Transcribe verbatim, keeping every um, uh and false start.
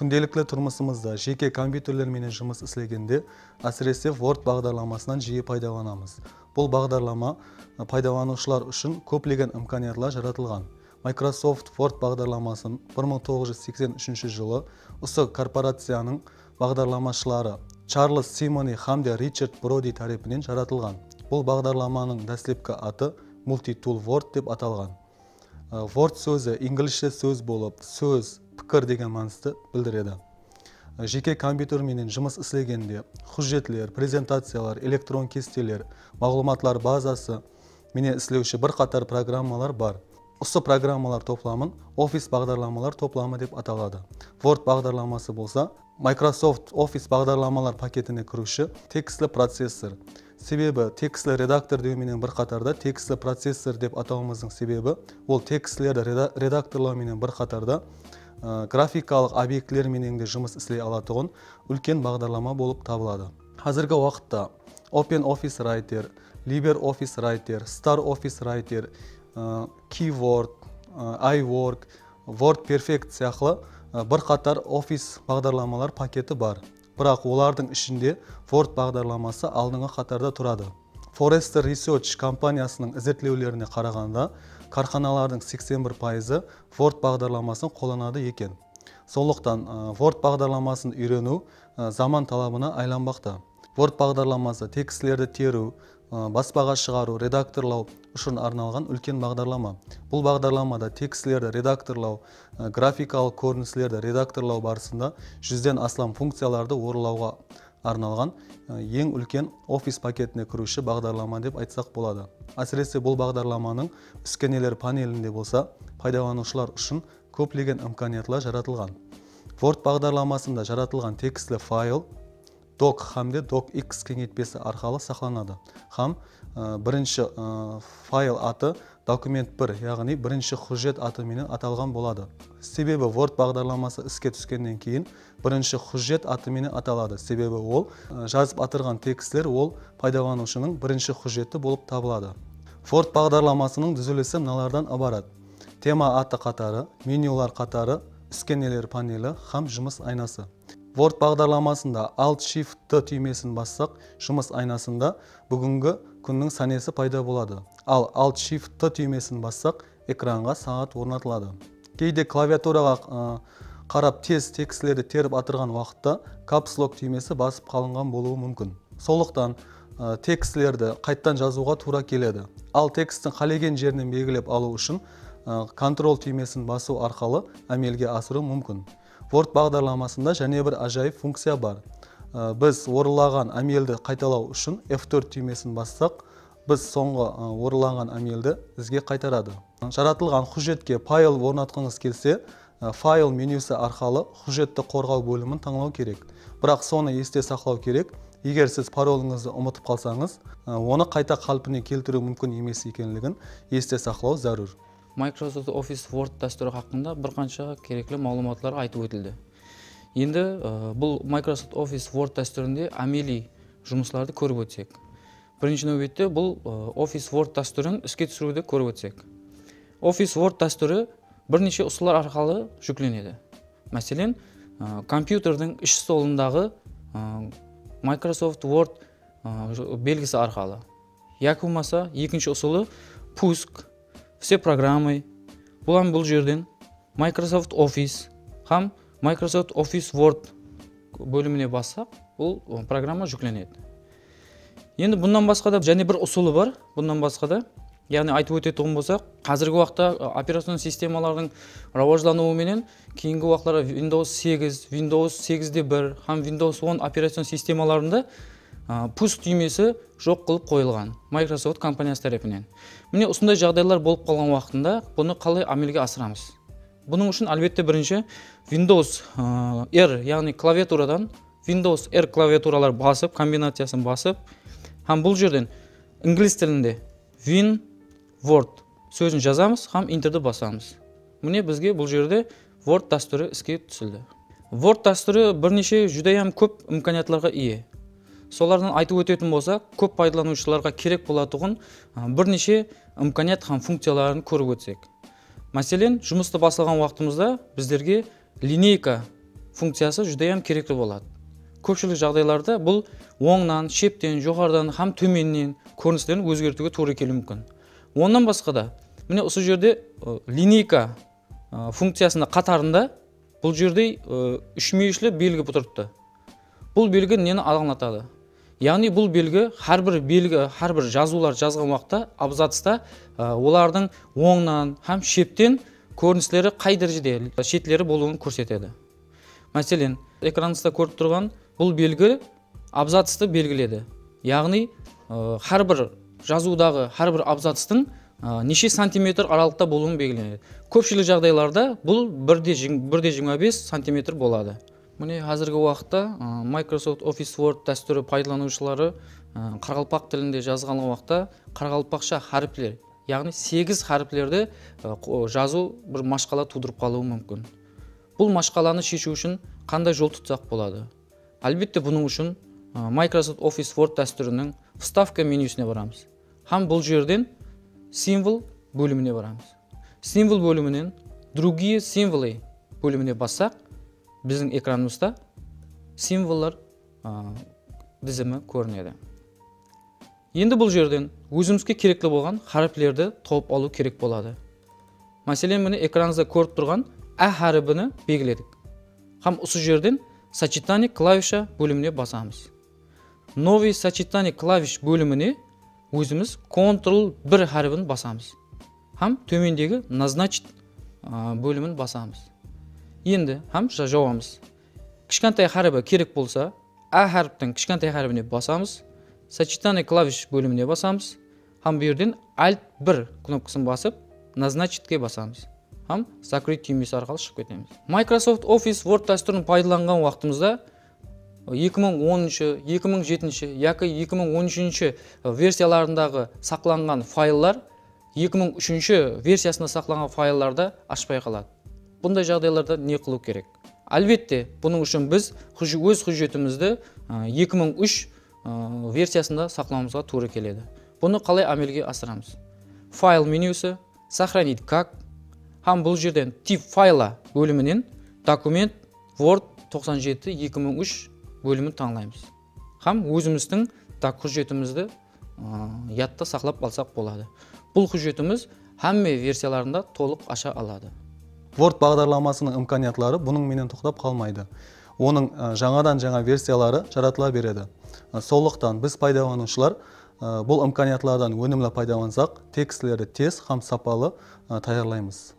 Kúndelikli turmısımızda jeke kompyuterler menen jumıs islegende, ásirese Word baǵdarlamasınan jiyi paydalanamız. Bul baǵdarlama paydalanıwshılar ushın kóplegen imkaniyatlar jaratılǵan. Microsoft Word baǵdarlamasın bir mıń toǵız júz seksen úshinshi jılı usı korporaciyanıń baǵdarlamashıları Charles Simoni hám de Richard Brodi tárepinen jaratılǵan. Bul baǵdarlamanıń dáslepki atı Multitool Word dep atalǵan. I, Word sózi inglizshe sóz bolıp, sóz, pikir degen mánisti bildiredi. I, jeke kompyuter menen jumıs islegende, hújjetler, prezentaciyalar, elektron kesteler, maǵlıwmatlar bazası menen islewshi bir qatar programmalar bar. Usı programmalar toplamın Office baǵdarlamalar toplamı dep ataladı. Word baǵdarlaması bolsa Microsoft Office baǵdarlamalar paketine kiriwshi tekstli processor. Sebebi tekstli redaktor dew menen bir qatarda tekstli processor dep atawımızdıń sebebi ol tekstlerdi reda-, redaktorlaw menen bir qatarda, ı, grafikalıq obyektler menen de jumıs isley alatuǵın úlken baǵdarlama bolıp tabıladı. Házirgi waqıtta OpenOffice Writer, LibreOffice Writer, StarOffice Writer, ı, Keyboard, ı, iWork, WordPerfect sıyaqlı, ı, bir qatar Office baǵdarlamalar paketi bar. Biraq olardıń ishinde Word baǵdarlaması aldınǵı qatarda turadı. Forrester Research kompaniyasınıń izertlewlerine qaraǵanda, kárxanalardıń seksen bir payızı Word baǵdarlamasın qollanadı eken. Sonlıqtan, ı, Word baǵdarlamasın úyreniw, ı, zaman talabına aylanbaqta. Word baǵdarlaması tekstlerdi teriw, ı, baspaǵa shıǵarıw, redaktorlaw ushın arnalǵan úlken baǵdarlama. Bul baǵdarlamada tekstlerdi redaktorlaw, ı, grafikalıq kórinislerdi redaktorlaw barısında júzden aslam funkciyalardı orınlawǵa arnalǵan, ı, eń úlken Office paketine kiriwshi baǵdarlama dep aytsaq boladı. Ásirese bul baǵdarlamanıń úskeneler panelinde bolsa paydalanıwshılar ushın kóplegen imkaniyatlar jaratılǵan. Word baǵdarlamasında jaratılǵan tekstli fayl Doc hám de DocX keńeytpesi arqalı saqlanadı hám, ı, birinshi, ı, fayl atı dokument bir, yaǵnıy birinshi hújjet atı menen atalǵan boladı. Sebebi Word baǵdarlaması iske túskennen keyin birinshi hújjet atı menen ataladı. Sebebi ol, ı, jazıp atırǵan tekstler ol paydalanıwshınıń birinshi hújjeti bolıp tabıladı. Word baǵdarlamasınıń dúzilisi mınalardan ibarat. Tema atı qatarı, menyular qatarı, úskeneler paneli hám jumıs aynası. Word baǵdarlamasında Alt Shift T túymesin bassaq, jumıs aynasında búgingi kúnniń sánesi payda boladı. Al Alt Shift T túymesin bassaq, ekranǵa saat ornatıladı. Geyde klaviaturaǵa, ı, qarap tez tekstlerdi terip atırǵan waqıtta Caps Lock túymesi basıp qalınǵan bolıwı múmkin. Sonlıqtan, ı, tekstlerdi qayttan jazıwǵa tuwra keledi. Al teksttiń qálegen jerinen belgilep alıw ushın, ı, Ctrl túymesin basıw arqalı ámelge asırıw múmkin. Word baǵdarlamasında jáne bir ájayıp funkciya bar. I, biz orınlaǵan ámeldi qaytalaw ushın F tórt túymesin bassaq, biz sońǵı, ı, orınlaǵan ámeldi izge qaytaradı. Jaratılǵan hújjetke fayl ornatqıńız kelse, ı, fayl menyusi arqalı hújjetti qorǵaw bólimin tańlaw kerek. Biraq sonı este saqlaw kerek, eger siz parolıńızdı umıtıp qalsańız, ı, onı qayta qálpine keltiriw múmkin emes ekenligin este saqlaw zárúr. Microsoft Office Word dástúri haqqında bir qansha kerekli maǵlıwmatlar aytıp ótildi. Endi, ı, bul Microsoft Office Word dástúrinde ámeliy jumıslardı kórip ótsek. Birinshi náwbette bul, ı, Office Word dástúrin iske túsiriwdi kórip ótsek. Office Word dástúri bir neshe usıllar arqalı júklenedi. Máselen, ı, kompyuterdiń ish stolındaǵı, ı, Microsoft Word, ı, belgisi arqalı. Yaki bolmasa, ekinshi usılı pusk, все программы, bul hám bul jerden Microsoft Office hám Microsoft Office Word bólimine bassaq, bul, ı, programma júklenedi. Endi bunnan basqa da jáne bir usılı bar. Bunnan basqa da, yaǵnıy aytıp ótetuǵın bolsaq, házirgi waqıtta, ı, operacion sistemalardıń rawajlanıwı menen keyingi waqıtlarda Windows segiz, Windows segiz de bir hám Windows on operacion sistemalarında, ı, pusk túymesi joq qılıp qoyılǵan Microsoft kompaniyası tárepinen. Mine, usınday jaǵdaylar bolıp qalǵan waqtında bunı qalay ámelge asıramız? Bunıń ushın, álbette, birinshi Windows, ı, R, yaǵnıy klaviaturadan Windows R klaviaturalar basıp, kombinaciyasın basıp, hám bul jerden inglis tilinde Win Word sózin jazamız hám Enterdi basamız. Mine, bizge bul jerde Word dástúri iske túsildi. Word dástúri bir neshe júdayam kóp imkaniyatlarǵa iye. Solardan aytıp ótetuǵın bolsaq, kóp paydalanıwshılarǵa kerek bolatuǵın, a, bir neshe imkaniyat hám funkciyaların kórip ótsek. Máselen, jumıstı baslaǵan waqtımızda bizlerge lineyka funkciyası júdá hám kerekli boladı. Kópshilik jaǵdaylarda bul ońnan, shepten, joqarıdan hám tómennen kórinislerin ózgertiwge tuwrı keliwi múmkin. Onnan basqa da, mine usı jerde, ı, lineyka, ı, funkciyasınıń qatarında bul jerde, ı, úshmúyeshli belgi turıptı. Bul belgi neni ańlatadı? Yaǵnıy bul belgi hár bir belgi, hár bir jazıwlar jazǵan waqıtta abzatsta, ı, olardıń ońnan hám shepten kórinisleri qay dárejede shetleri bolıwın kórsetedi. Máselen, ekranıńızda kórip turǵan bul belgi abzatstı belgiledi. Yaǵnıy, ı, hár bir jazıwdaǵı hár bir abzatstıń, ı, neshe santimetr aralıqta bolıwın belgilenedi. Kópshilik jaǵdaylarda bul bir de jig-, bir de jigirma bes santimetr boladı. Mine, házirgi waqıtta, ı, Microsoft Office Word dástúri paydalanıwshıları, ı, qaraqalpaq tilinde jazǵan waqıtta qaraqalpaqsha háripler, yaǵnıy segiz háriplerdi, ı, qo-, jazıw bir mashqala tuwdırıp qalıwı múmkin. Bul mashqalanı sheshiw ushın qanday jol tutsaq boladı? Álbette, bunıń ushın, ı, Microsoft Office Word dástúriniń Vstavka menyusine baramız. Hám bul jerden Simvol bólimine baramız. Simvol bóliminen Другие символы bólimine bassaq, biziń ekranımızda simvollar, ı, dizimi kórinedi. Endi bul jerden ózimizge kerekli bolǵan háriplerdi tawıp alıw kerek boladı. Máselen, mine ekranıńızda kórip turǵan A háribini belgiledik. Hám usı jerden Сочетание klavisha bólimine basamız. Новый сочетание klavish bólimine ózimiz Ctrl bir háribin basamız. Hám tómendegi Назначить, a, bólimin basamız. Endi hám ja-, jawamız. Kishkentay háribi kerek bolsa, A háriptiń kishkentay háribine basamız, Сочетание klavish bólimine basamız, hám bu jerden Alt bir knopkasın basıp, Назначить ke basamız. Hám Закрыть túymesi arqalı shıǵıp ketemiz. Microsoft Office Word dástúrin paydalanǵan waqtımızda eki mıń onınshı, eki mıń jetinshi yaki eki mıń on úshinshi versiyalarındaǵı saqlanǵan fayllar eki mıń úshinshi versiyasında saqlanǵan fayllarda ashpay qaladı. Bunday jaǵdaylarda ne qılıw kerek? Álbette, bunıń ushın biz húj-, óz hújjetimizdi, ı, eki mıń úsh, ı, versiyasında saqlawımızǵa tuwrı keledi. Bunı qalay ámelge asıramız? Fayl menyusı, Сохранить как, hám bul jerden Тип файла bóliminen Dokument Word toqsan jeti eki mıń úsh bólimin tańlaymız. Hám ózimizdiń dak-, hújjetimizdi, ı, yadta saqlap alsaq boladı. Bul hújjetimiz hámme versiyalarında tolıq asha aladı. Word baǵdarlamasınıń imkaniyatları bunıń menen toqtap qalmaydı. Onıń, ı, jańadan-jańa versiyaları jaratıla beredi. I, sonlıqtan biz paydalanıwshılar, ı, bul imkaniyatlardan ónimli paydalansaq, tekstlerdi tez hám sapalı, ı, tayarlaymız.